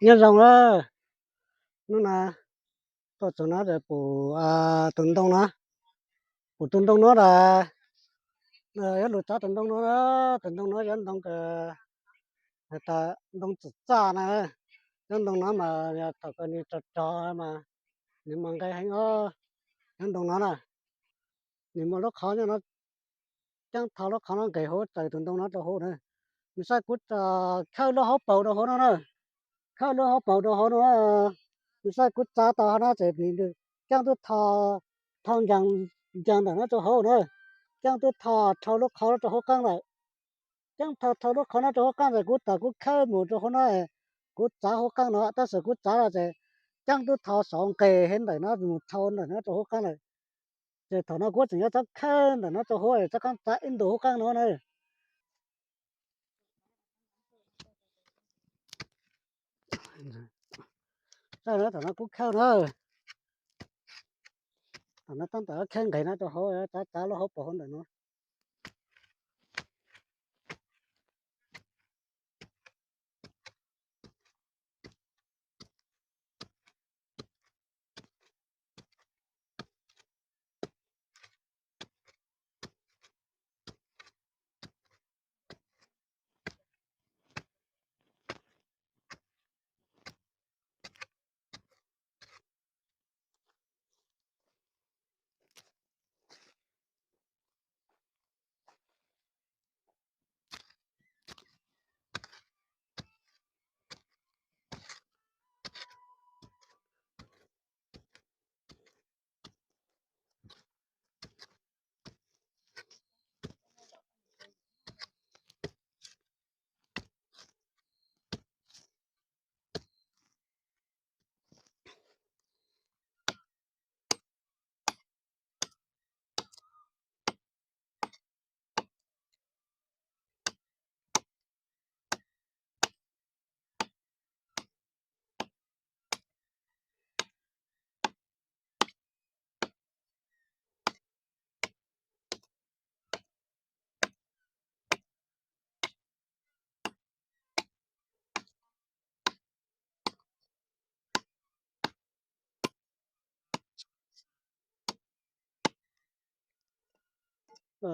Nyob zoo na, hnub no tuaj txog no ces pum tus ntoo no, pum tus ntoo no lawm. Yuav lug txav tus ntoo no na, tus ntoo no yog ntoo, has tas ntoo txim txaj na. Cov ntoo no mas yog thaum kawg nws rog rog mas nws mas nqe heev os. Cov ntoo no na, nws muaj lub qhov nyob no, ceeb thaum lub qhov no nqes hauv txais tus ntoo no rau hauv na. Nws saib kuv khawb lub hauv paus rau hauv no na, khawb lub hauv paus rau hauv no. Nws saib kuv txav tau hauv no ces nws ceeb tub tho, tho ncees, ncees ntawm no rau hauv na, ceeb tub tho dhau lub qhov rau hauv qeeb lawm. Ceeb tho dhau lub qhov no rau hauv qeeb ces kuv tas kuv khawb mus rau hauv no, kuv txav hauv qeeb no, tab sis kuv txav no ces ceeb tub tho saum nqes heev ntawm no mus dhau ntawm no rau hauv qeeb lawm. Ces thaum no kuv tseem yuav txhob khawb ntawm no rau hauv, txhob khav txav ib ntus hauv qeeb no na. Thaum no kuv khawb na, thaum no tab tom khawb nqes no rau hauv, txav txav lub hauv paus hauv ntawm no.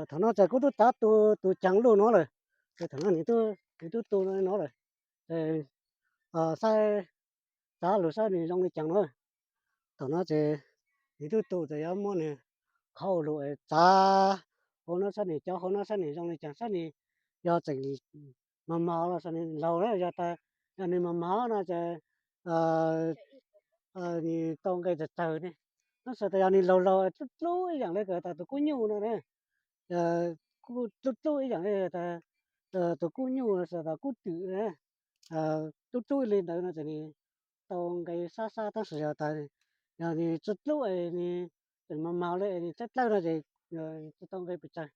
Thaum no ces kuv twb txav tus, tus ceev lug no lawm. Ces thaum no nws twb tu no lawm. Ces saib, txav lug saib nws zoo li cas no. Thaum no ces nws twb tu ces yuav muab nws qhov lug txav hauv no saib nws cov hauv no saib nws zoo li cas, saib nws yog tseem mos mos los saib nws laug na. Yog tas, yog nws mos mos no ces nws tau nqe tsawg tsawg ne. Tab sis tas yog nws laug laug dlub dlub ib yam li tas tus kub nyuj no ne, kuj dlub dlub ib yam li tas tus kub nyuj no, tas kub twm, dlub dlub li ntawd no ces nws tau nqe sab sab. Tab sis yog tas, yog nws tsis dlub es nws tseem mos mos li es nws tshaib dlawb no ces tsis tau nqe pes tsawg.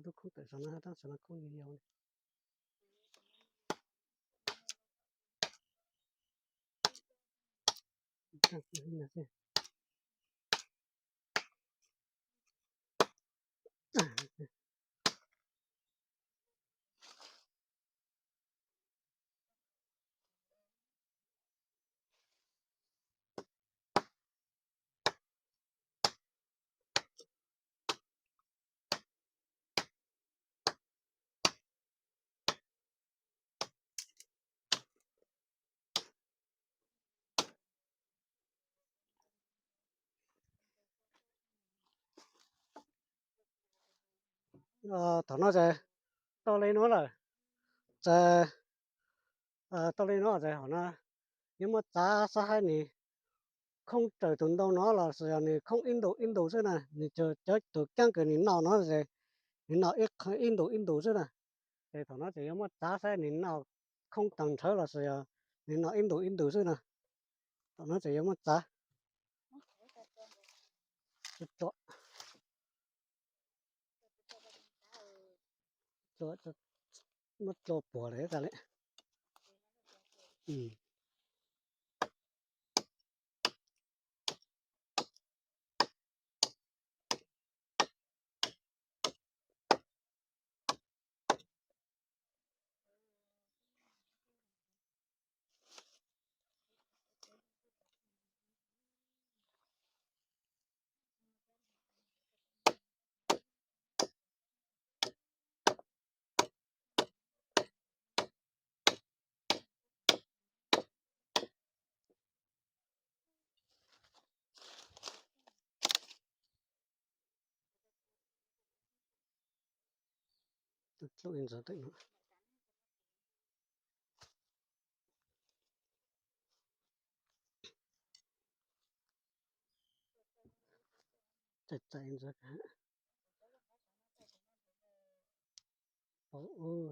Lub koob tawm saum no, tab saum no koob yau yau. Thaum no ces tau li no lawm. Ces tau li no ces hom no yuav muab txav saib hab nws khoob raws tus ntoo no los sis yog nws khoob ib ntus ib ntus xwb na. Nws cov tus keeb kws nws noj no ces nws noj ib ntus ib ntus xwb na. Ces thaum no ces yuav muab txav saib nws noj khoob taag nrhawv los sis yog nws noj ib ntus ib ntus xwb na. Thaum no ces yuav muab txav. muab tua puas lawm tas li.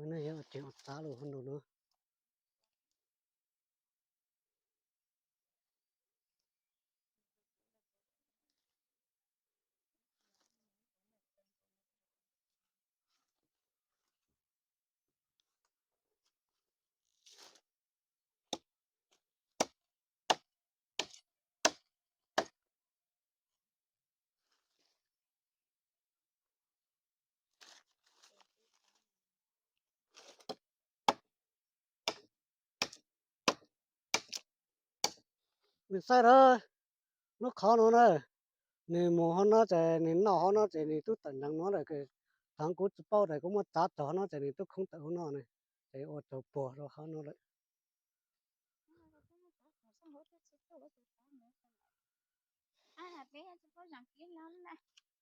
Nej yog tseem ua txav los hauv nus no. Nws xaij na, lub qhov no na, nws mus hauv no ces nws noj hauv no ces nws twb tawm ntees no lawm. Thaum kuv tsis paub ces kuv muab txav txog hauv no ces nws twb khoob tawm hauv no na, ces ua tsaug puag rau hauv no lawm.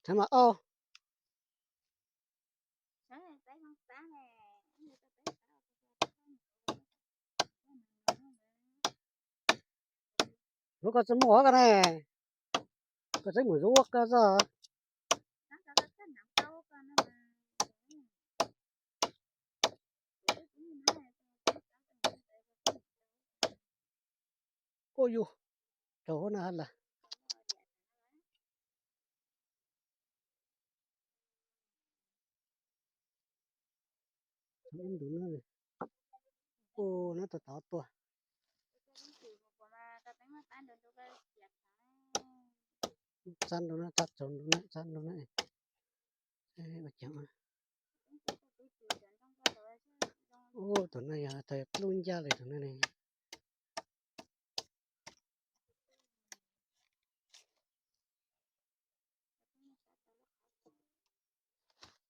Thaum mas au. Lub koj tsis muaj koj ne, koj tsis mus zuv koj txoj. Ua yus, rau hauv no lawm. Ub, nws tau tau tuaj. Txab nrau na, txab tsaus nrau na, txab nrau na. Ua cas, ub, tus no yog tas lub ncaj li tus no ne.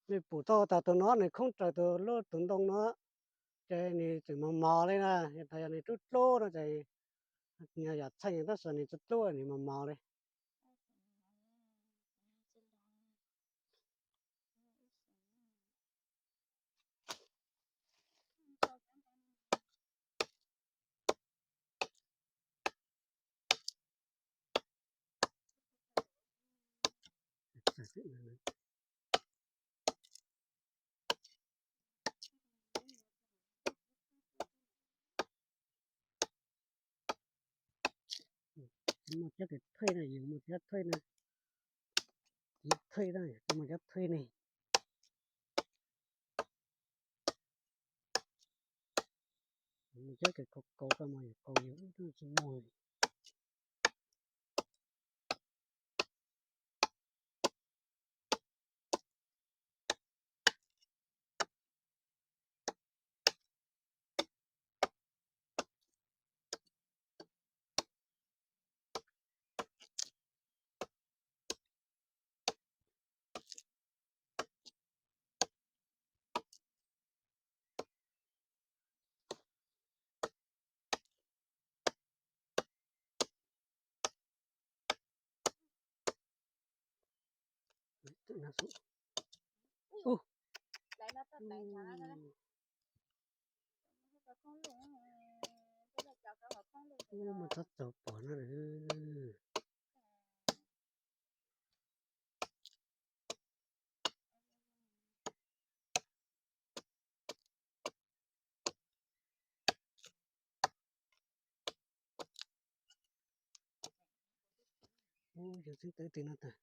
Nej pum tau tas tus no nws khoob raws tus lub tus ntoo no, ces nws tseem mos mos li na. Yog tas yog nws dlub dlub no ces yog yam txheej tab sis nws tsis dlub, nws mos mos li. Muaj cov kws thuej na, yus muaj cov thuej na, cov thuej na, muaj cov thuej ne. Muaj cov kws kaus kaus koj mas yus kaus yus ub tsis muaj. Ub, mas txhob txaus pom na. Ub, yog xeeb tawv twg no tag.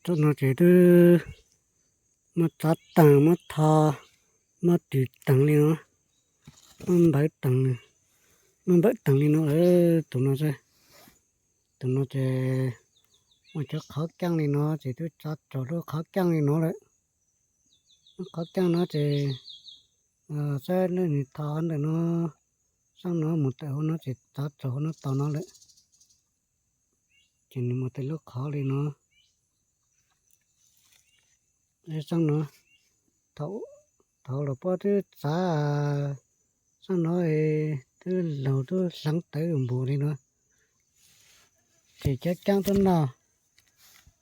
Tsob no ces twb muab txav tees, muab tho, muab ris tees li no, muab npawv tees, muab npawv tees li no lawm. Tus no, tus no ces ua cov qhov keej li no ces twb txav txaus lub qhov keej li no lawm. Lub qhov keej no ces saib nws tho ntawm no, xab no mus tawm hauv no ces txav txaus hauv no tos no lawm. Ces nws mus tawm lub qhov li no. Xab no, thaum los puab twb txav, xab no twb laug twb hleev tawv npus li no. Ces cov keej tub no,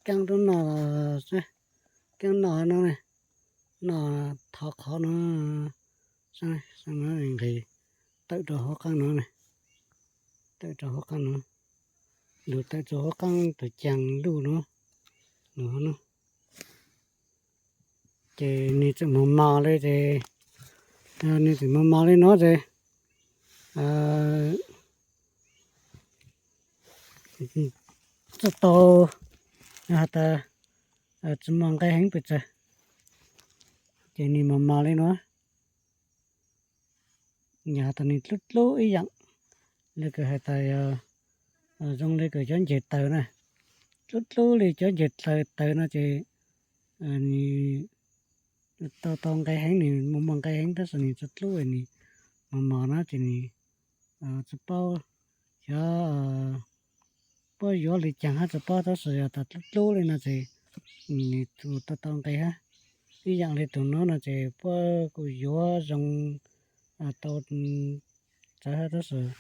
keej tub no, keej no no, no thov qhov no, xab no nqis tawm rau hauv qeej no, tawm rau hauv qeej no, lug tawm rau hauv qeej tus cees luj no, lug no. Ces nws tseem mos mos li ces, nws tseem mos mos li no ces txawj tau has tas tsis muaj nqe heev pes tsawg. Ces nws mos mos li no, yog has tas nws dlub dlub ib yam li kws has tas yog zoo li kws cov ncej taws na, dlub dlub li cov ncej taws taws no ces nws tau tau nqe heev, nws muaj muaj nqe heev tab sis nws tsis dlub, nws mos mos no ces nws tsis paub xyov puab yuav li caag hab tsis paub, tab sis yog tas dlub dlub li no ces nws tau tau nqe hab. Ib yam li tus no no ces puab kuj yuav zoo tau txawv hab, tab sis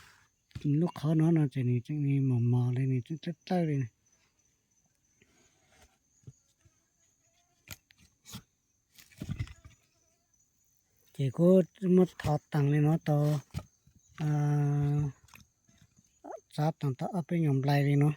lub qhov no no ces nws tseem mos mos li, nws tseem dlawb dlawb li. Ces kuv muab tho tees li no tau txav tees tau ob peb nyuag nplai li no.